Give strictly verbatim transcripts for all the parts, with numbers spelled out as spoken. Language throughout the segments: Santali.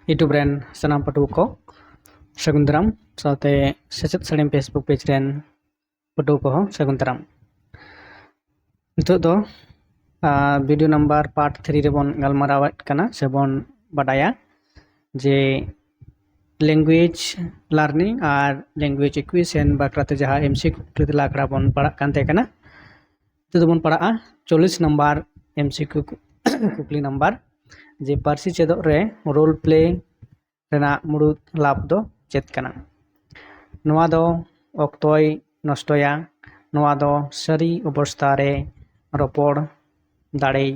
YouTube ᱨᱮᱱ ᱥᱟᱱᱟᱢ ᱯᱟᱹᱴᱷᱩᱣᱟᱹ ᱠᱚ ᱥᱟᱹᱜᱩᱱ ᱫᱟᱨᱟᱢ, ᱥᱟᱶᱛᱮ ᱥᱮᱪᱮᱫ ᱥᱟᱹᱲᱤᱢ Facebook page ᱨᱮᱱ ᱯᱟᱹᱴᱷᱩᱣᱟᱹ ᱠᱚᱦᱚᱸ ᱥᱟᱹᱜᱩᱱ ᱫᱟᱨᱟᱢ᱾ ᱱᱤᱛᱚᱜ ᱫᱚ video number part three ᱨᱮᱵᱚᱱ ᱜᱟᱞᱢᱟᱨᱟᱣᱮᱫ ᱠᱟᱱᱟ ᱥᱮᱵᱚᱱ ᱵᱟᱰᱟᱭᱟ ᱡᱮ language learning ᱟᱨ language acquisition ᱵᱟᱠᱷᱨᱟᱛᱮ ᱡᱟᱦᱟᱸ MCQ ᱠᱩᱠᱞᱤ ᱛᱮᱞᱟ ᱟᱠᱷᱲᱟ ᱵᱚᱱ ᱯᱟᱲᱦᱟᱜ ᱠᱟᱱ ᱛᱟᱦᱮᱸ ᱠᱟᱱᱟ᱾ ᱱᱤᱛᱚᱜ ᱫᱚᱵᱚᱱ ᱯᱟᱲᱦᱟᱜᱼᱟ ᱪᱚᱞᱞᱤᱥ ᱱᱟᱢᱵᱟᱨ MCQ ᱠᱩᱠᱞᱤ ᱱᱟᱢᱵᱟᱨ, ᱡᱮ ᱯᱟᱹᱨᱥᱤ ᱪᱮᱫᱚᱜ ᱨᱮ role play ᱨᱮᱱᱟᱜ ᱢᱩᱲᱩᱫ ᱞᱟᱵᱷ ᱫᱚ ᱪᱮᱫ ᱠᱟᱱᱟ? ᱱᱚᱣᱟ ᱫᱚ ᱚᱠᱛᱚᱭ ᱱᱚᱥᱴᱚᱭᱟ᱾ ᱱᱚᱣᱟ ᱫᱚ ᱥᱟᱹᱨᱤ ᱚᱵᱚᱥᱛᱷᱟ ᱨᱮ ᱨᱚᱯᱚᱲ ᱫᱟᱲᱮᱭ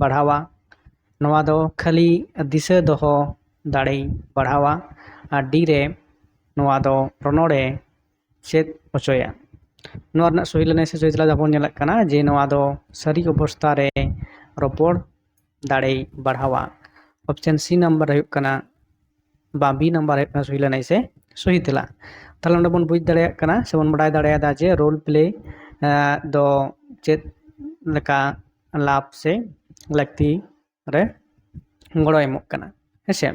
ᱵᱟᱲᱦᱟᱣᱟ᱾ ᱱᱚᱣᱟ ᱫᱚ ᱠᱷᱟᱹᱞᱤ ᱫᱤᱥᱟᱹ ᱫᱚᱦᱚ ᱫᱟᱲᱮᱭ ᱵᱟᱲᱦᱟᱣᱟ᱾ ᱟᱨ D ᱨᱮ ᱱᱚᱣᱟ ᱫᱚ ᱨᱚᱱᱚᱲᱮ ᱪᱮᱫ ᱦᱚᱪᱚᱭᱟ᱾ ᱱᱚᱣᱟ ᱨᱮᱱᱟᱜ ᱥᱚᱦᱤ ᱞᱟᱹᱱᱟᱹᱭ ᱥᱮ ᱥᱚᱦᱤ ᱛᱮᱞᱟ ᱡᱟᱦᱟᱸ ᱵᱚᱱ ᱧᱮᱞᱮᱫ ᱠᱟᱱᱟ ᱡᱮ ᱱᱚᱣᱟ ᱫᱚ ᱥᱟᱹᱨᱤ ᱚᱵᱚᱥᱛᱷᱟ ᱨᱮ ᱨᱚᱯᱚᱲ ᱫᱟᱲᱮᱭ ᱵᱟᱲᱦᱟᱣᱟ᱾ Option C ᱱᱟᱢᱵᱟᱨ ᱦᱩᱭᱩᱜ ᱠᱟᱱᱟ, ᱵᱟ B ᱱᱟᱢᱵᱟᱨ ᱦᱩᱭᱩᱜ ᱠᱟᱱᱟ ᱥᱚᱦᱤ ᱞᱟᱹᱱᱟᱹᱭ ᱥᱮ ᱥᱚᱦᱤ ᱛᱮᱞᱟ᱾ ᱛᱟᱦᱞᱮ ᱱᱚᱰᱮ ᱵᱚᱱ ᱵᱩᱡᱽ ᱫᱟᱲᱮᱭᱟᱜ ᱠᱟᱱᱟ ᱥᱮᱵᱚᱱ ᱵᱟᱰᱟᱭ ᱫᱟᱲᱮᱭᱟᱫᱟ ᱡᱮ role play ᱫᱚ ᱪᱮᱫ ᱞᱮᱠᱟ ᱞᱟᱵᱷ ᱥᱮ ᱞᱟᱹᱠᱛᱤ ᱨᱮ ᱜᱚᱲᱚ ᱮᱢᱚᱜ ᱠᱟᱱᱟ, ᱦᱮᱸᱥᱮ᱾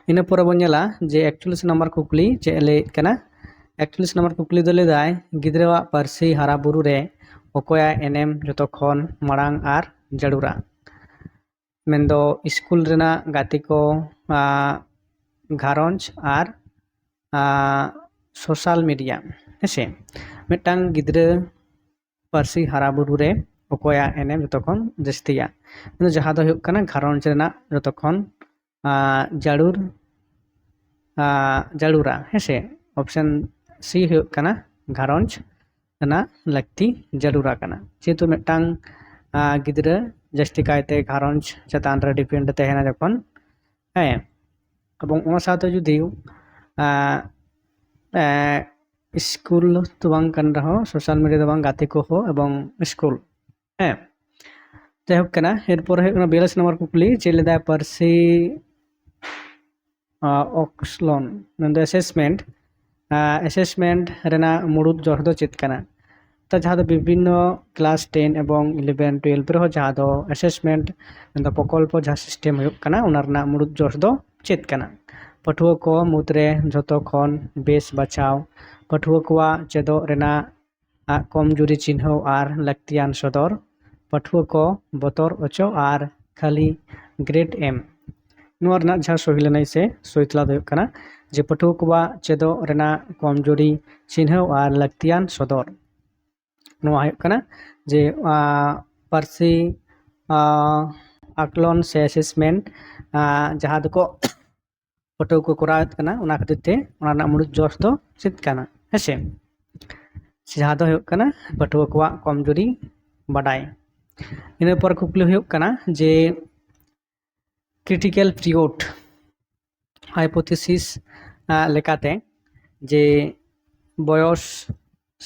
ᱤᱱᱟᱹ ᱯᱚᱨᱮ ᱵᱚᱱ ᱧᱮᱞᱟ ᱡᱮ ᱮᱠᱪᱚᱞᱞᱤᱥ ᱱᱟᱢᱵᱟᱨ ᱠᱩᱠᱞᱤ ᱪᱮᱫ ᱮ ᱞᱟᱹᱭᱮᱫ ᱠᱟᱱᱟ᱾ ᱮᱠᱪᱚᱞᱞᱤᱥ ᱱᱟᱢᱵᱟᱨ ᱠᱩᱠᱞᱤ ᱫᱚ ᱞᱟᱹᱭᱫᱟᱭ, ᱜᱤᱫᱽᱨᱟᱹᱣᱟᱜ ᱯᱟᱹᱨᱥᱤ ᱦᱟᱨᱟ ᱵᱩᱨᱩ ᱨᱮ ᱚᱠᱚᱭᱟᱜ ᱮᱱᱮᱢ ᱡᱚᱛᱚ ᱠᱷᱚᱱ ᱢᱟᱲᱟᱝ ᱟᱨ ᱡᱟᱹᱨᱩᱲᱟ? ᱢᱮᱱᱫᱚ ᱥᱠᱩᱞ ᱨᱮᱱᱟᱜ ᱜᱟᱛᱮ ᱠᱚ, ᱟᱸ, ᱜᱷᱟᱨᱚᱸᱡᱽ ᱟᱨ, ᱟᱸ, social media, ᱦᱮᱸᱥᱮ᱾ ᱢᱤᱫᱴᱟᱝ ᱜᱤᱫᱽᱨᱟᱹ ᱯᱟᱹᱨᱥᱤ ᱦᱟᱨᱟ ᱵᱩᱨᱩ ᱨᱮ ᱚᱠᱚᱭᱟᱜ ᱮᱱᱮᱢ ᱡᱚᱛᱚ ᱠᱷᱚᱱ ᱡᱟᱹᱥᱛᱤᱭᱟ? ᱢᱟᱱᱮ ᱡᱟᱦᱟᱸ ᱫᱚ ᱦᱩᱭᱩᱜ ᱠᱟᱱᱟ ᱜᱷᱟᱨᱚᱸᱡᱽ ᱨᱮᱱᱟᱜ ᱡᱚᱛᱚ ᱠᱷᱚᱱ, ᱟᱸ, ᱡᱟᱹᱨᱩᱲ, ᱟᱸ, ᱡᱟᱹᱨᱩᱲᱟ, ᱦᱮᱸᱥᱮ᱾ Option C ᱦᱩᱭᱩᱜ ᱠᱟᱱᱟ ᱜᱷᱟᱨᱚᱸᱡᱽ ᱨᱮᱱᱟᱜ ᱞᱟᱹᱠᱛᱤ ᱡᱟᱹᱨᱩᱲᱟ ᱠᱟᱱᱟ, ᱡᱮᱦᱮᱛᱩ ᱢᱤᱫᱴᱟᱝ, ᱟᱸ, ᱜᱤᱫᱽᱨᱟᱹ ᱡᱟᱹᱥᱛᱤ ᱠᱟᱭᱛᱮ ᱜᱷᱟᱨᱚᱸᱡᱽ ᱪᱮᱛᱟᱱ ᱨᱮ depend ᱛᱟᱦᱮᱱᱟ ᱡᱚᱠᱷᱚᱱ, ᱦᱮᱸ᱾ ᱮᱵᱚᱝ ᱚᱱᱟ ᱥᱟᱶᱛᱮ ᱡᱩᱫᱤ, ᱟᱸ, ᱟᱸ, ᱥᱠᱩᱞ ᱫᱚ ᱵᱟᱝ ᱠᱟᱱ ᱨᱮᱦᱚᱸ social media ᱫᱚ ᱵᱟᱝ, ᱜᱟᱛᱮ ᱠᱚᱦᱚᱸ ᱮᱵᱚᱝ ᱥᱠᱩᱞ, ᱦᱮᱸ᱾ ᱡᱟᱭᱦᱳᱠ ᱠᱟᱱᱟ, ᱮᱨᱯᱚᱨ ᱦᱩᱭᱩᱜ ᱠᱟᱱᱟ ᱵᱤᱭᱟᱞᱤᱥ ᱱᱟᱢᱵᱟᱨ ᱠᱩᱠᱞᱤ, ᱪᱮᱫ ᱞᱮᱫᱟᱭ ᱯᱟᱹᱨᱥᱤ, ᱟᱸ, ᱚᱠᱥᱞᱚᱱ, ᱢᱮᱱᱫᱚ assessment, ᱟᱸ, assessment ᱨᱮᱱᱟᱜ ᱢᱩᱲᱩᱫ ᱡᱚᱥ ᱫᱚ ᱪᱮᱫ ᱠᱟᱱᱟ? ᱛᱚ ᱡᱟᱦᱟᱸ ᱫᱚ ᱵᱤᱵᱷᱤᱱᱱᱚ class ten ᱮᱵᱚᱝ eleven twelve ᱨᱮᱦᱚᱸ ᱡᱟᱦᱟᱸ ᱫᱚ assessment ᱢᱮᱱᱫᱚ ᱯᱨᱚᱠᱚᱞᱯᱚ ᱡᱟᱦᱟᱸ system ᱦᱩᱭᱩᱜ ᱠᱟᱱᱟ, ᱚᱱᱟ ᱨᱮᱱᱟᱜ ᱢᱩᱲᱩᱫ ᱡᱚᱥ ᱫᱚ ᱪᱮᱫ ᱠᱟᱱᱟ? ᱯᱟᱹᱴᱷᱩᱣᱟᱹ ᱠᱚ ᱢᱩᱫᱽᱨᱮ ᱡᱷᱚᱛᱚ ᱠᱷᱚᱱ ᱵᱮᱥ ᱵᱟᱪᱷᱟᱣ, ᱯᱟᱹᱴᱷᱩᱣᱟᱹ ᱠᱚᱣᱟᱜ ᱪᱮᱫᱚᱜ ᱨᱮᱱᱟᱜ ᱟᱜ ᱠᱚᱢᱡᱩᱨᱤ ᱪᱤᱱᱦᱟᱹᱣ ᱟᱨ ᱞᱟᱹᱠᱛᱤᱭᱟᱱ ᱥᱚᱫᱚᱨ, ᱯᱟᱹᱴᱷᱩᱣᱟᱹ ᱠᱚ ᱵᱚᱛᱚᱨ ᱚᱪᱚ ᱟᱨ ᱠᱷᱟᱹᱞᱤ ᱜᱨᱮᱰ ᱮᱢ᱾ ᱱᱚᱣᱟ ᱨᱮᱱᱟᱜ ᱡᱟᱦᱟᱸ ᱥᱚᱦᱤ ᱞᱟᱹᱱᱟᱹᱭ ᱥᱮ ᱥᱚᱦᱤ ᱛᱮᱞᱟ ᱫᱚ ᱦᱩᱭᱩᱜ ᱠᱟᱱᱟ ᱡᱮ ᱯᱟᱹᱴᱷᱩᱣᱟᱹ ᱠᱚᱣᱟᱜ ᱪᱮᱫᱚᱜ ᱨᱮᱱᱟᱜ ᱠᱚᱢᱡᱩᱨᱤ ᱪᱤᱱᱦᱟᱹᱣ ᱟᱨ ᱞᱟᱹᱠᱛᱤᱭᱟᱱ ᱥᱚᱫᱚᱨ᱾ ᱱᱚᱣᱟ ᱦᱩᱭᱩᱜ ᱠᱟᱱᱟ ᱡᱮ ᱟᱸ, ᱯᱟᱹᱨᱥᱤ ᱟᱸ, ᱟᱠᱞᱚᱱ ᱥᱮ ᱮᱥᱮᱥᱢᱮᱱᱴ ᱡᱟᱦᱟᱸ ᱫᱚᱠᱚ ᱯᱟᱹᱴᱷᱩᱣᱟᱹ ᱠᱚ ᱠᱚᱨᱟᱣᱮᱫ ᱠᱟᱱᱟ, ᱚᱱᱟ ᱠᱷᱟᱹᱛᱤᱨ ᱛᱮ ᱚᱱᱟ ᱨᱮᱱᱟᱜ ᱢᱩᱲᱩᱫ ᱡᱚᱥ ᱫᱚ ᱪᱮᱫ ᱠᱟᱱᱟ? ᱦᱮᱸᱥᱮ, ᱡᱟᱦᱟᱸ ᱫᱚ ᱦᱩᱭᱩᱜ ᱠᱟᱱᱟ ᱯᱟᱹᱴᱷᱩᱣᱟᱹ ᱠᱚᱣᱟᱜ ᱠᱚᱢᱡᱩᱨᱤ ᱵᱟᱰᱟᱭ᱾ ᱤᱱᱟᱹ ᱯᱚᱨ ᱠᱩᱠᱞᱤ ᱦᱩᱭᱩᱜ ᱠᱟᱱᱟ ᱡᱮ ᱠᱨᱤᱴᱤᱠᱮᱞ ᱯᱤᱨᱤᱭᱳᱰ ᱦᱟᱭᱯᱳᱛᱷᱮᱥᱤᱥ ᱞᱮᱠᱟᱛᱮ ᱡᱮ ᱵᱚᱭᱚᱥ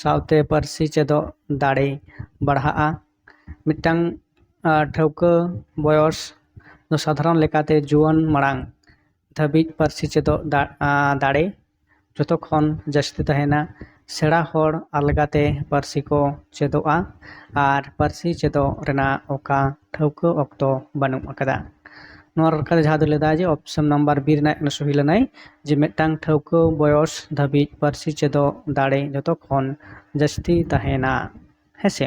ᱥᱟᱶᱛᱮ ᱯᱟᱹᱨᱥᱤ ᱪᱮᱫᱚᱜ ᱫᱟᱲᱮ ᱵᱟᱲᱦᱟᱜᱼᱟ᱾ ᱢᱤᱫᱴᱟᱝ ᱟᱸ, ᱴᱷᱟᱹᱣᱠᱟᱹ ᱵᱚᱭᱚᱥ ᱫᱚ ᱥᱟᱫᱷᱟᱨᱚᱱ ᱞᱮᱠᱟᱛᱮ ᱡᱩᱣᱟᱹᱱ ᱢᱟᱲᱟᱝ ᱫᱷᱟᱹᱵᱤᱡ ᱯᱟᱹᱨᱥᱤ ᱪᱮᱫᱚᱜ ᱫᱟ-, ᱟᱸ, ᱫᱟᱲᱮ ᱡᱚᱛᱚ ᱠᱷᱚᱱ ᱡᱟᱹᱥᱛᱤ ᱛᱟᱦᱮᱱᱟ᱾ ᱥᱮᱬᱟ ᱦᱚᱲ ᱟᱞᱜᱟᱛᱮ ᱯᱟᱹᱨᱥᱤ ᱠᱚ ᱪᱮᱫᱚᱜᱼᱟ ᱟᱨ ᱯᱟᱹᱨᱥᱤ ᱪᱮᱫᱚᱜ ᱨᱮᱱᱟᱜ ᱚᱠᱟ ᱴᱷᱟᱹᱣᱠᱟᱹ ᱚᱠᱛᱚ ᱵᱟᱹᱱᱩᱜ ᱟᱠᱟᱫᱟ᱾ ᱱᱚᱣᱟ ᱞᱮᱠᱟᱛᱮ ᱡᱟᱦᱟᱸ ᱫᱚ ᱞᱟᱹᱭᱫᱟ ᱡᱮ ᱚᱯᱥᱚᱱ ᱱᱟᱢᱵᱟᱨ ᱵᱤ ᱨᱮᱱᱟᱜ ᱠᱟᱱᱟ ᱥᱚᱦᱤ ᱞᱟᱹᱱᱟᱹᱭ, ᱡᱮ ᱢᱤᱫᱴᱟᱝ ᱴᱷᱟᱹᱣᱠᱟᱹ ᱵᱚᱭᱚᱥ ᱫᱷᱟᱹᱵᱤᱡ ᱯᱟᱹᱨᱥᱤ ᱪᱮᱫᱚᱜ ᱫᱟᱲᱮ ᱡᱚᱛᱚ ᱠᱷᱚᱱ ᱡᱟᱹᱥᱛᱤ ᱛᱟᱦᱮᱱᱟ᱾ ᱦᱮᱸᱥᱮ,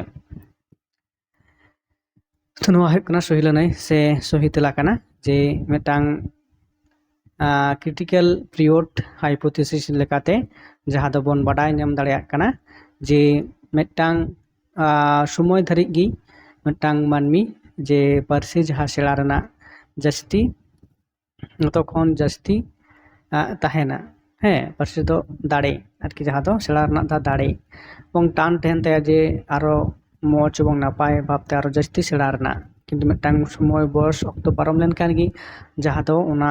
ᱛᱚ ᱱᱚᱣᱟ ᱦᱩᱭᱩᱜ ᱠᱟᱱᱟ ᱥᱚᱦᱤ ᱞᱟᱹᱱᱟᱹᱭ ᱥᱮ ᱥᱚᱦᱤ ᱛᱮᱞᱟ ᱠᱟᱱᱟ ᱡᱮ ᱢᱤᱫᱴᱟᱝ ᱠᱨᱤᱴᱤᱠᱮᱞ ᱯᱤᱨᱤᱭᱳᱰ ᱦᱟᱭᱯᱳᱛᱷᱮᱥᱤᱥ ᱞᱮᱠᱟᱛᱮ ᱡᱟᱦᱟᱸ ᱫᱚᱵᱚᱱ ᱵᱟᱰᱟᱭ ᱧᱟᱢ ᱫᱟᱲᱮᱭᱟᱜ ᱠᱟᱱᱟ ᱡᱮ ᱢᱤᱫᱴᱟᱝ ᱟᱸ, ᱥᱚᱢᱚᱭ ᱫᱷᱟᱹᱨᱤᱡ ᱜᱮ ᱢᱤᱫᱴᱟᱝ ᱢᱟᱹᱱᱢᱤ ᱡᱮ ᱯᱟᱹᱨᱥᱤ ᱡᱟᱦᱟᱸ ᱥᱮᱬᱟ ᱨᱮᱱᱟᱜ ᱡᱟᱹᱥᱛᱤ, ᱡᱚᱛᱚ ᱠᱷᱚᱱ ᱡᱟᱹᱥᱛᱤ ᱟᱸ, ᱛᱟᱦᱮᱱᱟ᱾ ᱦᱮᱸ, ᱯᱟᱹᱨᱥᱤ ᱫᱚ ᱫᱟᱲᱮ ᱟᱨᱠᱤ, ᱡᱟᱦᱟᱸ ᱫᱚ ᱥᱮᱬᱟ ᱨᱮᱱᱟᱜ ᱫᱟ-, ᱫᱟᱲᱮ ᱮᱵᱚᱝ ᱴᱟᱱ ᱛᱟᱦᱮᱱ ᱛᱟᱭᱟ ᱡᱮ ᱟᱨᱚ ᱢᱚᱡᱽ ᱮᱵᱚᱝ ᱱᱟᱯᱟᱭ ᱵᱷᱟᱵᱽᱛᱮ ᱟᱨᱚ ᱡᱟᱹᱥᱛᱤ ᱥᱮᱬᱟ ᱨᱮᱱᱟᱜ, ᱠᱤᱱᱛᱩ ᱢᱤᱫᱴᱟᱝ ᱥᱚᱢᱚᱭ ᱵᱚᱭᱚᱥ ᱚᱠᱛᱚ ᱯᱟᱨᱚᱢ ᱞᱮᱱᱠᱷᱟᱱ ᱜᱮ ᱡᱟᱦᱟᱸ ᱫᱚ ᱚᱱᱟ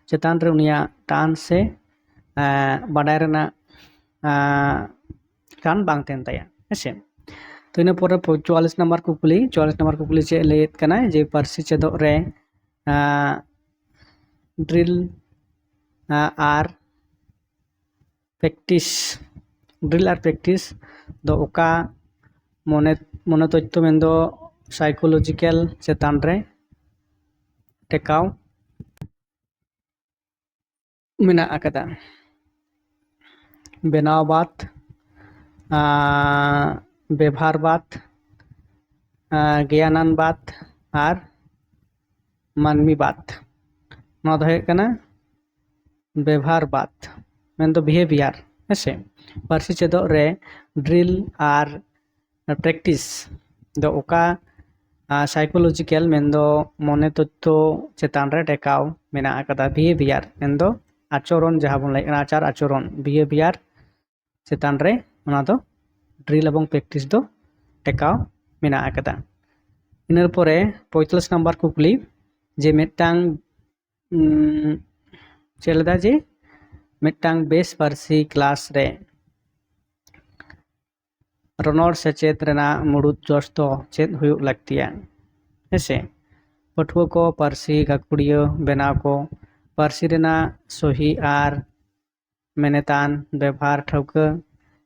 ᱪᱮᱛᱟᱱ ᱨᱮ ᱩᱱᱤᱭᱟᱜ ᱴᱟᱱ ᱥᱮ ᱮᱸ, ᱵᱟᱰᱟᱭ ᱨᱮᱱᱟᱜ ᱮᱸ, ᱴᱟᱱ ᱵᱟᱝ ᱛᱟᱦᱮᱱ ᱛᱟᱭᱟ᱾ ᱦᱮᱸᱥᱮ, ᱛᱚ ᱤᱱᱟᱹ ᱯᱚᱨᱮ ᱯᱚ-, ᱪᱩᱣᱟᱞᱤᱥ ᱱᱟᱢᱵᱟᱨ ᱠᱩᱠᱞᱤ, ᱪᱩᱣᱟᱞᱤᱥ ᱱᱟᱢᱵᱟᱨ ᱠᱩᱠᱞᱤ ᱪᱮᱫ ᱞᱟᱹᱭᱮᱫ ᱠᱟᱱᱟᱭ ᱡᱮ ᱯᱟᱹᱨᱥᱤ ᱪᱮᱫᱚᱜ ᱨᱮ ᱟᱸ, ᱰᱨᱤᱞ ᱟᱸ, ᱟᱨ ᱯᱨᱮᱠᱴᱤᱥ, ᱰᱨᱤᱞ ᱟᱨ ᱯᱨᱮᱠᱴᱤᱥ ᱫᱚ ᱚᱠᱟ ᱢᱚᱱᱮ, ᱢᱚᱱᱚᱛᱚᱛᱛᱚ ᱢᱮᱱᱫᱚ ᱥᱟᱭᱠᱳᱞᱚᱡᱤᱠᱮᱞ ᱪᱮᱛᱟᱱ ᱨᱮ ᱴᱮᱠᱟᱣ ᱢᱮᱱᱟᱜ ᱟᱠᱟᱫᱟ᱾ ᱵᱮᱱᱟᱣ ᱵᱟᱫ, ᱟᱸ, ᱵᱮᱵᱷᱟᱨ ᱵᱟᱫ, ᱟᱸ, ᱜᱮᱭᱟᱱᱟᱱ ᱵᱟᱫ ᱟᱨ ᱢᱟᱹᱱᱢᱤ ᱵᱟᱫ᱾ ᱱᱚᱣᱟ ᱫᱚ ᱦᱩᱭᱩᱜ ᱠᱟᱱᱟ ᱵᱮᱵᱷᱟᱨ ᱵᱟᱫ, ᱢᱮᱱᱫᱚ ᱵᱤᱦᱮᱵᱤᱭᱟᱨ᱾ ᱦᱮᱸᱥᱮ, ᱯᱟᱹᱨᱥᱤ ᱪᱮᱫᱚᱜ ᱨᱮ ᱰᱨᱤᱞ ᱟᱨ ᱯᱨᱮᱠᱴᱤᱥ ᱫᱚ ᱚᱠᱟ ᱥᱟᱭᱠᱳᱞᱚᱡᱤᱠᱮᱞ, ᱢᱮᱱᱫᱚ ᱢᱚᱱᱮ ᱛᱚᱛᱛᱷᱚ ᱪᱮᱛᱟᱱ ᱨᱮ ᱴᱮᱠᱟᱣ ᱢᱮᱱᱟᱜ ᱟᱠᱟᱫᱟ? ᱵᱤᱦᱮᱵᱤᱭᱟᱨ, ᱢᱮᱱᱫᱚ ᱟᱪᱚᱨᱚᱱ, ᱡᱟᱦᱟᱸ ᱵᱚᱱ ᱞᱟᱹᱭᱮᱫ ᱠᱟᱱᱟ ᱟᱪᱟᱨ ᱟᱪᱚᱨᱚᱱ, ᱵᱤᱦᱮᱵᱤᱭᱟᱨ ᱪᱮᱛᱟᱱ ᱨᱮ ᱚᱱᱟ ᱫᱚ ᱰᱨᱤᱞ ᱮᱵᱚᱝ ᱯᱨᱮᱠᱴᱤᱥ ᱫᱚ ᱴᱮᱠᱟᱣ ᱢᱮᱱᱟᱜ ᱟᱠᱟᱫᱟ᱾ ᱤᱱᱟᱹ ᱯᱚᱨᱮ ᱯᱚᱸᱭᱛᱟᱞᱞᱤᱥ ᱱᱟᱢᱵᱟᱨ ᱠᱩᱠᱞᱤ, ᱡᱮ ᱢᱤᱫᱴᱟᱝ, ᱩᱢ, ᱪᱮᱫ ᱞᱮᱫᱟ ᱡᱮ ᱢᱤᱫᱴᱟᱝ ᱵᱮᱥ ᱯᱟᱹᱨᱥᱤ ᱠᱞᱟᱥ ᱨᱮ ᱨᱚᱱᱚᱲ ᱥᱮᱪᱮᱫ ᱨᱮᱱᱟᱜ ᱢᱩᱲᱩᱫ ᱡᱚᱥ ᱫᱚ ᱪᱮᱫ ᱦᱩᱭᱩᱜ ᱞᱟᱹᱠᱛᱤᱭᱟ? ᱦᱮᱸᱥᱮ, ᱯᱟᱹᱴᱷᱩᱣᱟᱹ ᱠᱚ ᱯᱟᱹᱨᱥᱤ ᱜᱟᱹᱠᱷᱩᱲᱤᱭᱟᱹ ᱵᱮᱱᱟᱣ ᱠᱚ, ᱯᱟᱹᱨᱥᱤ ᱨᱮᱱᱟᱜ ᱥᱚᱦᱤ ᱟᱨ ᱢᱮᱱᱮᱛᱟᱱ ᱵᱮᱵᱷᱟᱨ ᱴᱷᱟᱹᱣᱠᱟᱹ,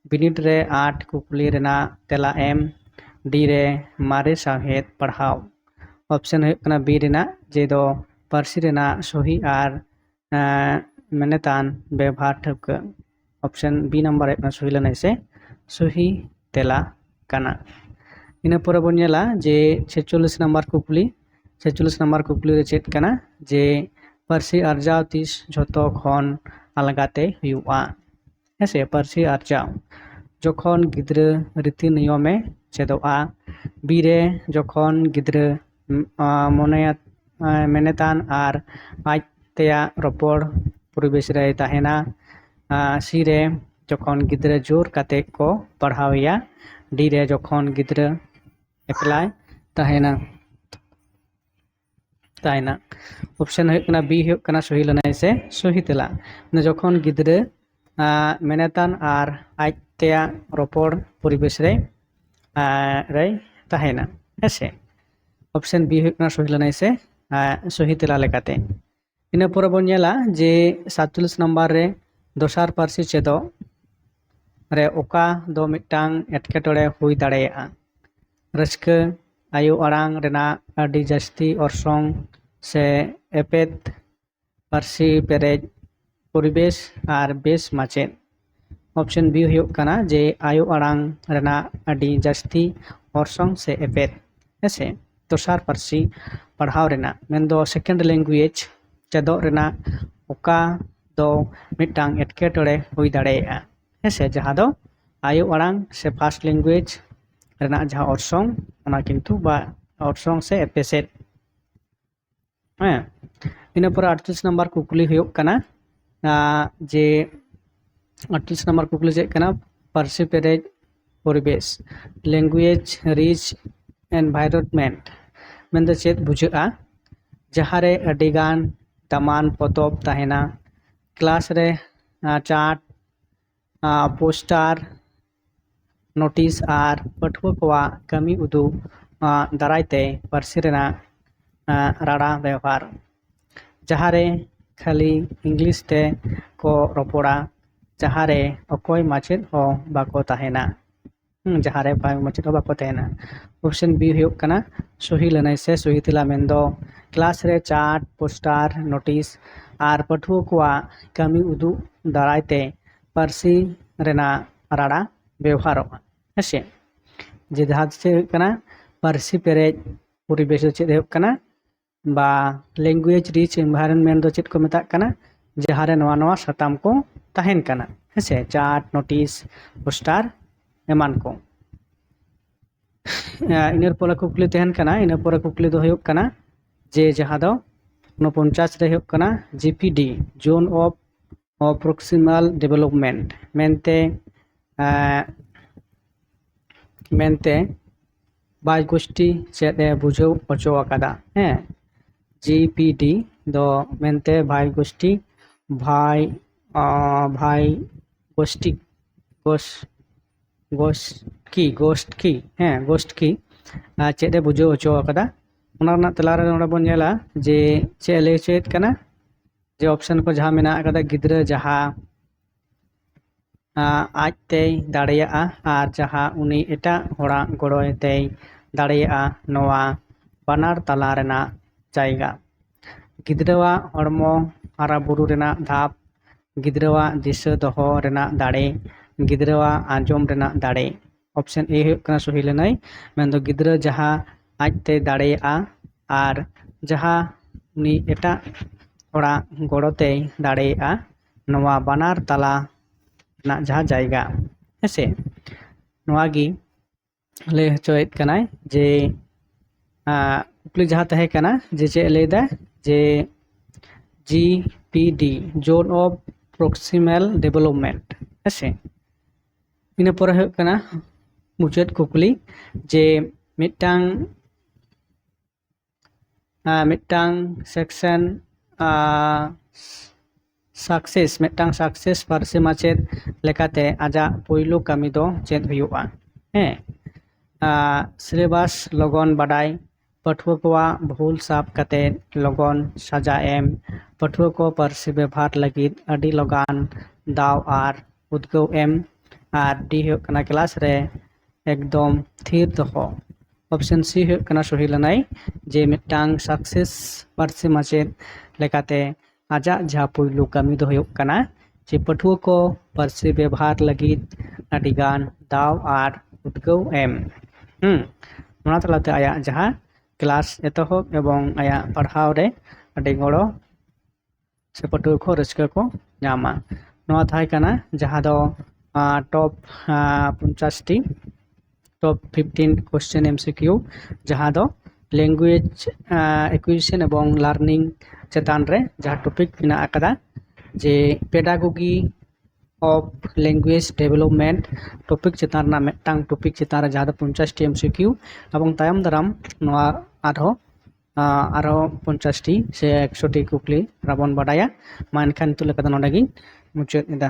ᱵᱤᱱᱤᱰ ᱨᱮ ᱟᱴ ᱠᱩᱠᱞᱤ ᱨᱮᱱᱟᱜ ᱛᱮᱞᱟ ᱮᱢ, ᱰᱤ ᱨᱮ ᱢᱟᱨᱮ ᱥᱟᱶᱦᱮᱫ ᱯᱟᱲᱦᱟᱣ᱾ ᱚᱯᱥᱮᱱ ᱦᱩᱭᱩᱜ ᱠᱟᱱᱟ ᱵᱤ ᱨᱮᱱᱟᱜ, ᱡᱮ ᱫᱚ ᱯᱟᱹᱨᱥᱤ ᱨᱮᱱᱟᱜ ᱥᱚᱦᱤ ᱟᱨ, ᱮᱸ, ᱢᱮᱱᱮᱛᱟᱱ ᱵᱮᱵᱷᱟᱨ ᱴᱷᱟᱹᱣᱠᱟᱹ᱾ ᱚᱯᱥᱮᱱ ᱵᱤ ᱱᱟᱢᱵᱟᱨ ᱦᱩᱭᱩᱜ ᱠᱟᱱᱟ ᱥᱚᱦᱤ ᱞᱟᱹᱱᱟᱹᱭ ᱥᱮ ᱥᱚᱦᱤ ᱛᱮᱞᱟ ᱠᱟᱱᱟ᱾ ᱤᱱᱟᱹ ᱯᱚᱨᱮ ᱵᱚᱱ ᱧᱮᱞᱟ ᱡᱮ ᱪᱷᱮᱪᱚᱞᱞᱤᱥ ᱱᱟᱢᱵᱟᱨ ᱠᱩᱠᱞᱤ, ᱪᱷᱮᱪᱚᱞᱞᱤᱥ ᱱᱟᱢᱵᱟᱨ ᱠᱩᱠᱞᱤ ᱨᱮ ᱪᱮᱫ ᱠᱟᱱᱟ ᱡᱮ ᱯᱟᱹᱨᱥᱤ ᱟᱨᱡᱟᱣ ᱛᱤᱥ ᱡᱷᱚᱛᱚ ᱠᱷᱚᱱ ᱟᱞᱜᱟᱛᱮ ᱦᱩᱭᱩᱜᱼᱟ? ᱦᱮᱸᱥᱮ, ᱯᱟᱹᱨᱥᱤ ᱟᱨᱡᱟᱣ ᱡᱚᱠᱷᱚᱱ ᱜᱤᱫᱽᱨᱟᱹ ᱨᱤᱛᱤ ᱱᱤᱭᱚᱢᱮ ᱪᱮᱫᱚᱜᱼᱟ, ᱵᱤ ᱨᱮ ᱡᱚᱠᱷᱚᱱ ᱜᱤᱫᱽᱨᱟᱹ, ᱩᱢ, ᱟ, ᱢᱚᱱᱮᱭᱟ, ᱟ, ᱢᱮᱱᱮᱛᱟᱱ ᱟᱨ ᱟᱡ ᱛᱮᱭᱟᱜ ᱨᱚᱯᱚᱲ ᱯᱚᱨᱤᱵᱮᱥ ᱨᱮᱭ ᱛᱟᱦᱮᱱᱟ, ᱟ, ᱥᱤ ᱨᱮ ᱡᱚᱠᱷᱚᱱ ᱜᱤᱫᱽᱨᱟᱹ ᱡᱳᱨ ᱠᱟᱛᱮ ᱠᱚ ᱯᱟᱲᱦᱟᱣᱮᱭᱟ, ᱰᱤ ᱨᱮ ᱡᱚᱠᱷᱚᱱ ᱜᱤᱫᱽᱨᱟᱹ ᱮᱠᱞᱟᱭ ᱛᱟᱦᱮᱱᱟ, ᱛᱟᱦᱮᱱᱟ᱾ ᱚᱯᱥᱮᱱ ᱦᱩᱭᱩᱜ ᱠᱟᱱᱟ ᱵᱤ, ᱦᱩᱭᱩᱜ ᱠᱟᱱᱟ ᱥᱚᱦᱤ ᱞᱟᱹᱱᱟᱹᱭ ᱥᱮ ᱥᱚᱦᱤ ᱛᱮᱞᱟ᱾ ᱢᱟᱱᱮ ᱡᱚᱠᱷᱚᱱ ᱜᱤᱫᱽᱨᱟᱹ, ᱟ, ᱢᱮᱱᱮᱛᱟᱱ ᱟᱨ ᱟᱡ ᱛᱮᱭᱟᱜ ᱨᱚᱯᱚᱲ ᱯᱚᱨᱤᱵᱮᱥ ᱨᱮ, ᱟ, ᱨᱮᱭ ᱛᱟᱦᱮᱱᱟ, ᱦᱮᱸᱥᱮ᱾ ᱚᱯᱥᱮᱱ ᱵᱤ ᱦᱩᱭᱩᱜ ᱠᱟᱱᱟ ᱥᱚᱦᱤ ᱞᱟᱹᱱᱟᱹᱭ ᱥᱮ, ᱟ, ᱥᱚᱦᱤ ᱛᱮᱞᱟ ᱞᱮᱠᱟᱛᱮ᱾ ᱤᱱᱟᱹ ᱯᱚᱨᱮ ᱵᱚᱱ ᱧᱮᱞᱟ ᱡᱮ ᱥᱟᱛᱪᱚᱞᱞᱤᱥ ᱱᱟᱢᱵᱟᱨ ᱨᱮ ᱫᱚᱥᱟᱨ ᱯᱟᱹᱨᱥᱤ ᱪᱮᱫᱚᱜ ᱨᱮ ᱚᱠᱟ ᱫᱚ ᱢᱤᱫᱴᱟᱝ ᱮᱴᱠᱮᱴᱚᱬᱮ ᱦᱩᱭ ᱫᱟᱲᱮᱭᱟᱜᱼᱟ? ᱨᱟᱹᱥᱠᱟᱹ, ᱟᱭᱳ ᱟᱲᱟᱝ ᱨᱮᱱᱟᱜ ᱟᱹᱰᱤ ᱡᱟᱹᱥᱛᱤ ᱚᱨᱥᱚᱝ ᱥᱮ ᱮᱯᱮᱫ, ᱯᱟᱹᱨᱥᱤ ᱯᱮᱨᱮᱡ, ᱯᱚᱨᱤᱵᱮᱥ ᱟᱨ ᱵᱮᱥ ᱢᱟᱪᱮᱫ᱾ ᱚᱯᱥᱮᱱ ᱵᱤ ᱦᱩᱭᱩᱜ ᱠᱟᱱᱟ ᱡᱮ ᱟᱭᱳ ᱟᱲᱟᱝ ᱨᱮᱱᱟᱜ ᱟᱹᱰᱤ ᱡᱟᱹᱥᱛᱤ ᱚᱨᱥᱚᱝ ᱥᱮ ᱮᱯᱮᱫ, ᱦᱮᱸᱥᱮ, ᱫᱚᱥᱟᱨ ᱯᱟᱹᱨᱥᱤ ᱯᱟᱲᱦᱟᱣ ᱨᱮᱱᱟᱜ, ᱢᱮᱱᱫᱚ second language ᱪᱮᱫᱚᱜ ᱨᱮᱱᱟᱜ ᱚᱠᱟ ᱫᱚ ᱢᱤᱫᱴᱟᱝ ᱮᱴᱠᱮᱴᱚᱬᱮ ᱦᱩᱭ ᱫᱟᱲᱮᱭᱟᱜᱼᱟ, ᱦᱮᱸᱥᱮ, ᱡᱟᱦᱟᱸ ᱫᱚ ᱟᱭᱳ ᱟᱲᱟᱝ ᱥᱮ first language ᱨᱮᱱᱟᱜ ᱡᱟᱦᱟᱸ ᱚᱨᱥᱚᱝ, ᱚᱱᱟ ᱠᱤᱱᱛᱩ ᱵᱟ ᱚᱨᱥᱚᱝ ᱥᱮ ᱮᱯᱮᱥᱮᱫ᱾ ᱦᱮᱸ, ᱤᱱᱟᱹ ᱯᱚᱨᱮ ᱟᱴᱛᱨᱤᱥ ᱱᱟᱢᱵᱟᱨ ᱠᱩᱠᱞᱤ ᱦᱩᱭᱩᱜ ᱠᱟᱱᱟ, ᱟᱸ, ᱡᱮ ᱟᱴᱛᱨᱤᱥ ᱱᱟᱢᱵᱟᱨ ᱠᱩᱠᱞᱤ ᱪᱮᱫ ᱠᱟᱱᱟ? ᱯᱟᱹᱨᱥᱤ ᱯᱮᱨᱮᱡ ᱯᱚᱨᱤᱵᱮᱥ, language rich environment, ᱢᱮᱱᱫᱚ ᱪᱮᱫ ᱵᱩᱡᱷᱟᱹᱜᱼᱟ? ᱡᱟᱦᱟᱸ ᱨᱮ ᱟᱹᱰᱤᱜᱟᱱ ᱫᱟᱢᱟᱱ ᱯᱚᱛᱚᱵ ᱛᱟᱦᱮᱱᱟ, ᱠᱞᱟᱥ ᱨᱮ, ᱟᱸ, ᱪᱟᱨᱴ, ᱟᱸ, ᱯᱳᱥᱴᱟᱨ, ᱱᱳᱴᱤᱥ ᱟᱨ ᱯᱟᱹᱴᱷᱩᱣᱟᱹ ᱠᱚᱣᱟᱜ ᱠᱟᱹᱢᱤ ᱩᱫᱩᱜ, ᱟᱸ, ᱫᱟᱨᱟᱭ ᱛᱮ ᱯᱟᱹᱨᱥᱤ ᱨᱮᱱᱟᱜ, ᱟᱸ, ᱨᱟᱲᱟ ᱵᱮᱣᱦᱟᱨ, ᱡᱟᱦᱟᱸ ᱨᱮ ᱠᱷᱟᱹᱞᱤ ᱤᱝᱞᱤᱥ ᱛᱮ ᱠᱚ ᱨᱚᱯᱚᱲᱟ, ᱡᱟᱦᱟᱸ ᱨᱮ ᱚᱠᱚᱭ ᱢᱟᱪᱮᱫ ᱦᱚᱸ ᱵᱟᱠᱚ ᱛᱟᱦᱮᱱᱟ᱾ ᱦᱩᱸ, ᱡᱟᱦᱟᱸ ᱨᱮ ᱵᱟᱝ ᱢᱟᱪᱮᱫ ᱦᱚᱸ ᱵᱟᱠᱚ ᱛᱟᱦᱮᱱᱟ᱾ ᱚᱯᱥᱮᱱ ᱵᱤ ᱦᱩᱭᱩᱜ ᱠᱟᱱᱟ ᱥᱚᱦᱤ ᱞᱟᱹᱱᱟᱹᱭ ᱥᱮ ᱥᱚᱦᱤ ᱛᱮᱞᱟ, ᱢᱮᱱᱫᱚ ᱠᱞᱟᱥ ᱨᱮ ᱪᱟᱨᱴ, ᱯᱳᱥᱴᱟᱨ, ᱱᱳᱴᱤᱥ ᱟᱨ ᱯᱟᱹᱴᱷᱩᱣᱟᱹ ᱠᱚᱣᱟᱜ ᱠᱟᱹᱢᱤ ᱩᱫᱩᱜ ᱫᱟᱨᱟᱭ ᱛᱮ ᱯᱟᱹᱨᱥᱤ ᱨᱮᱱᱟᱜ ᱨᱟᱲᱟ ᱵᱮᱣᱦᱟᱨᱚᱜᱼᱟ᱾ ᱦᱮᱸᱥᱮ, ᱡᱮ ᱡᱟᱦᱟᱸ ᱪᱮᱫ ᱦᱩᱭᱩᱜ ᱠᱟᱱᱟ, ᱯᱟᱹᱨᱥᱤ ᱯᱮᱨᱮᱡ ᱯᱚᱨᱤᱵᱮᱥ ᱫᱚ ᱪᱮᱫ ᱦᱩᱭᱩᱜ ᱠᱟᱱᱟ, ᱵᱟ language rich environment ᱫᱚ ᱪᱮᱫ ᱠᱚ ᱢᱮᱛᱟᱜ ᱠᱟᱱᱟ? ᱡᱟᱦᱟᱸ ᱨᱮ ᱱᱚᱣᱟ ᱱᱚᱣᱟ ᱥᱟᱛᱟᱢ ᱠᱚ ᱛᱟᱦᱮᱱ ᱠᱟᱱᱟ, ᱦᱮᱸᱥᱮ, ᱪᱟᱨᱴ, ᱱᱳᱴᱤᱥ, ᱯᱳᱥᱴᱟᱨ, ᱮᱢᱟᱱ ᱠᱚ᱾ ᱟᱸ, ᱤᱱᱟᱹ ᱯᱚᱨᱮ ᱠᱩᱠᱞᱤ ᱛᱟᱦᱮᱱ ᱠᱟᱱᱟ, ᱤᱱᱟᱹ ᱯᱚᱨᱮ ᱠᱩᱠᱞᱤ ᱫᱚ ᱦᱩᱭᱩᱜ ᱠᱟᱱᱟ ᱡᱮ ᱡᱟᱦᱟᱸ ᱫᱚ ᱩᱱᱚᱯᱚᱧᱪᱟᱥ ᱨᱮ ᱦᱩᱭᱩᱜ ᱠᱟᱱᱟ, ᱡᱤ P D, Zone of Proximal Development ᱢᱮᱱᱛᱮ, ᱟᱸ, ᱢᱮᱱᱛᱮ ᱵᱟᱭ ᱜᱳᱥᱴᱤ ᱪᱮᱫ ᱮ ᱵᱩᱡᱷᱟᱹᱣ ᱦᱚᱪᱚ ᱟᱠᱟᱫᱟ? ᱦᱮᱸ, ᱡᱤ ᱯᱤ ᱰᱤ ᱫᱚ ᱢᱮᱱᱛᱮ ᱵᱟᱭ ᱜᱳᱥᱴᱤ, ᱵᱷᱟᱭ, ᱟᱸ, ᱵᱷᱟᱭ ᱜᱳᱥᱴᱤ, ᱜᱳᱥ-, ᱜᱳᱥᱴᱠᱤ, ᱜᱳᱥᱴᱠᱤ, ᱦᱮᱸ, ᱜᱳᱥᱴᱠᱤ, ᱟᱸ, ᱪᱮᱫ ᱮ ᱵᱩᱡᱷᱟᱹᱣ ᱦᱚᱪᱚ ᱟᱠᱟᱫᱟ? ᱚᱱᱟ ᱨᱮᱱᱟᱜ ᱛᱮᱞᱟ ᱨᱮ ᱱᱚᱰᱮ ᱵᱚᱱ ᱧᱮᱞᱟ ᱡᱮ ᱪᱮᱫ ᱮ ᱞᱟᱹᱭ ᱦᱚᱪᱚᱭᱮᱫ ᱠᱟᱱᱟ, ᱡᱮ ᱚᱯᱥᱮᱱ ᱠᱚ ᱡᱟᱦᱟᱸ ᱢᱮᱱᱟᱜ ᱟᱠᱟᱫᱟ, ᱜᱤᱫᱽᱨᱟᱹ ᱡᱟᱦᱟᱸ, ᱟᱸ, ᱟᱡ ᱛᱮᱭ ᱫᱟᱲᱮᱭᱟᱜᱼᱟ ᱟᱨ ᱡᱟᱦᱟᱸ ᱩᱱᱤ ᱮᱴᱟᱜ ᱦᱚᱲᱟᱜ ᱜᱚᱲᱚᱭ ᱛᱮᱭ ᱫᱟᱲᱮᱭᱟᱜᱼᱟ, ᱱᱚᱣᱟ ᱵᱟᱱᱟᱨ ᱛᱟᱞᱟ ᱨᱮᱱᱟᱜ ᱡᱟᱭᱜᱟ᱾ ᱜᱤᱫᱽᱨᱟᱹᱣᱟᱜ ᱦᱚᱲᱢᱚ ᱦᱟᱨᱟ ᱵᱩᱨᱩ ᱨᱮᱱᱟᱜ ᱫᱷᱟᱯ ᱜᱤᱫᱽᱨᱟᱹᱣᱟᱜ ᱫᱤᱥᱟᱹ ᱫᱚᱦᱚ ᱨᱮᱱᱟᱜ ᱫᱟᱲᱮ, ᱜᱤᱫᱽᱨᱟᱹᱣᱟᱜ ᱟᱸᱡᱚᱢ ᱨᱮᱱᱟᱜ ᱫᱟᱲᱮ᱾ ᱚᱯᱥᱮᱱ ᱮ ᱦᱩᱭᱩᱜ ᱠᱟᱱᱟ ᱥᱚᱦᱤ ᱞᱟᱹᱱᱟᱹᱭ, ᱢᱮᱱᱫᱚ ᱜᱤᱫᱽᱨᱟᱹ ᱡᱟᱦᱟᱸ ᱟᱡᱛᱮ ᱫᱟᱲᱮᱭᱟᱜᱼᱟ ᱟᱨ ᱡᱟᱦᱟᱸ ᱩᱱᱤ ᱮᱴᱟᱜ ᱦᱚᱲᱟᱜ ᱜᱚᱲᱚ ᱛᱮᱭ ᱫᱟᱲᱮᱭᱟᱜᱼᱟ, ᱱᱚᱣᱟ ᱵᱟᱱᱟᱨ ᱛᱟᱞᱟ ᱨᱮᱱᱟᱜ ᱡᱟᱦᱟᱸ ᱡᱟᱭᱜᱟ, ᱦᱮᱸᱥᱮ? ᱱᱚᱣᱟ ᱜᱮ ᱞᱟᱹᱭ ᱦᱚᱪᱚᱭᱮᱫ ᱠᱟᱱᱟᱭ ᱡᱮ, ᱟᱸ, ᱠᱩᱠᱞᱤ ᱡᱟᱦᱟᱸ ᱛᱟᱦᱮᱸ ᱠᱟᱱᱟ ᱡᱮ ᱪᱮᱫ ᱮ ᱞᱟᱹᱭᱫᱟ ᱡᱮ G P D, Zone of Proximal Development, ᱦᱮᱸᱥᱮ? ᱤᱱᱟᱹ ᱯᱚᱨᱮ ᱦᱩᱭᱩᱜ ᱠᱟᱱᱟ ᱢᱩᱪᱟᱹᱫ ᱠᱩᱠᱞᱤ ᱡᱮ ᱢᱤᱫᱴᱟᱝ ᱟᱨ ᱢᱤᱫᱴᱟᱝ ᱥᱮᱠᱥᱮᱱ ᱥᱟᱠᱥᱮᱥ, ᱢᱤᱫᱴᱟᱝ ᱥᱟᱠᱥᱮᱥ ᱯᱟᱹᱨᱥᱤ ᱢᱟᱪᱮᱫ ᱞᱮᱠᱟᱛᱮ ᱟᱡᱟᱜ ᱯᱳᱭᱞᱳ ᱠᱟᱹᱢᱤ ᱫᱚ ᱪᱮᱫ ᱦᱩᱭᱩᱜᱼᱟ? ᱦᱮᱸ, ᱥᱤᱞᱮᱵᱟᱥ ᱞᱚᱜᱚᱱ ᱵᱟᱰᱟᱭ, ᱯᱟᱹᱴᱷᱩᱣᱟᱹ ᱠᱚᱣᱟᱜ ᱵᱷᱩᱞ ᱥᱟᱵ ᱠᱟᱛᱮ ᱞᱚᱜᱚᱱ ᱥᱟᱡᱟ ᱮᱢ, ᱯᱟᱹᱴᱷᱩᱣᱟᱹ ᱠᱚ ᱯᱟᱹᱨᱥᱤ ᱵᱮᱵᱷᱟᱨ ᱞᱟᱹᱜᱤᱫ ᱟᱹᱰᱤ ᱞᱚᱜᱟᱱ ᱫᱟᱣ ᱟᱨ ᱩᱫᱽᱜᱟᱹᱣ ᱮᱢ, ᱟᱨ ᱰᱤ ᱦᱩᱭᱩᱜ ᱠᱟᱱᱟ ᱠᱞᱟᱥ ᱨᱮ ᱮᱠᱫᱚᱢ ᱛᱷᱤᱨ ᱫᱚᱦᱚ᱾ ᱚᱯᱥᱮᱱ ᱥᱤ ᱦᱩᱭᱩᱜ ᱠᱟᱱᱟ ᱥᱚᱦᱤ ᱞᱟᱹᱱᱟᱹᱭ ᱡᱮ ᱢᱤᱫᱴᱟᱝ ᱥᱟᱠᱥᱮᱥ ᱯᱟᱹᱨᱥᱤ ᱢᱟᱪᱮᱫ ᱞᱮᱠᱟᱛᱮ ᱟᱡᱟᱜ ᱡᱟᱦᱟᱸ ᱯᱩᱭᱞᱩ ᱠᱟᱹᱢᱤ ᱫᱚ ᱦᱩᱭᱩᱜ ᱠᱟᱱᱟ ᱡᱮ ᱯᱟᱹᱴᱷᱩᱣᱟᱹ ᱠᱚ ᱯᱟᱹᱨᱥᱤ ᱵᱮᱵᱷᱟᱨ ᱞᱟᱹᱜᱤᱫ ᱟᱹᱰᱤᱜᱟᱱ ᱫᱟᱣ ᱟᱨ ᱩᱫᱽᱜᱟᱹᱣ ᱮᱢ᱾ ᱦᱩᱸ, ᱚᱱᱟ ᱛᱟᱞᱟᱛᱮ ᱟᱭᱟᱜ ᱡᱟᱦᱟᱸ ᱠᱞᱟᱥ ᱮᱛᱚᱦᱚᱵ ᱮᱵᱚᱝ ᱟᱭᱟᱜ ᱯᱟᱲᱦᱟᱣ ᱨᱮ ᱟᱹᱰᱤ ᱜᱚᱲᱚ ᱥᱮ ᱯᱟᱹᱴᱷᱩᱣᱟᱹ ᱠᱚ ᱨᱟᱹᱥᱠᱟᱹ ᱠᱚ ᱧᱟᱢᱟ᱾ ᱱᱚᱣᱟ ᱛᱟᱦᱮᱸ ᱠᱟᱱᱟ ᱡᱟᱦᱟᱸ ᱫᱚ, ᱟᱸ, ᱴᱚᱯ, ᱟᱸ, ᱯᱚᱧᱪᱟᱥ ᱴᱤ, ᱴᱚᱯ ᱯᱷᱤᱯᱴᱤᱱ ᱠᱚᱥᱪᱮᱱ ᱮᱢ ᱥᱤ ᱠᱤᱭᱩ, ᱡᱟᱦᱟᱸ ᱫᱚ ᱞᱮᱝᱜᱩᱭᱮᱡᱽ, ᱟᱸ, ᱮᱠᱩᱭᱤᱡᱤᱥᱚᱱ ᱮᱵᱚᱝ ᱞᱟᱨᱱᱤᱝ ᱪᱮᱛᱟᱱ ᱨᱮ ᱡᱟᱦᱟᱸ ᱴᱚᱯᱤᱠ ᱢᱮᱱᱟᱜ ᱟᱠᱟᱫᱟ, ᱡᱮ pedagogy of language development topic ᱪᱮᱛᱟᱱ ᱨᱮᱱᱟᱜ ᱢᱤᱫᱴᱟᱝ ᱴᱚᱯᱤᱠ ᱪᱮᱛᱟᱱ ᱨᱮ ᱡᱟᱦᱟᱸ ᱫᱚ ᱯᱚᱧᱪᱟᱥ ᱴᱤ ᱮᱢ ᱥᱤ ᱠᱤᱭᱩ, ᱮᱵᱚᱝ ᱛᱟᱭᱚᱢ ᱫᱟᱨᱟᱢ ᱱᱚᱣᱟ ᱟᱨᱦᱚᱸ, ᱟᱸ, ᱟᱨᱦᱚᱸ ᱯᱚᱧᱪᱟᱥ ᱴᱤ ᱥᱮ ᱮᱠᱥᱚ ᱴᱤ ᱠᱩᱠᱞᱤ ᱨᱮᱵᱚᱱ ᱵᱟᱰᱟᱭᱟ᱾ ᱢᱟ ᱮᱱᱠᱷᱟᱱ ᱱᱤᱛᱚᱜ ᱞᱮᱠᱟ ᱫᱚ ᱱᱚᱰᱮ ᱜᱤᱧ ᱢᱩᱪᱟᱹᱫ ᱮᱫᱟ᱾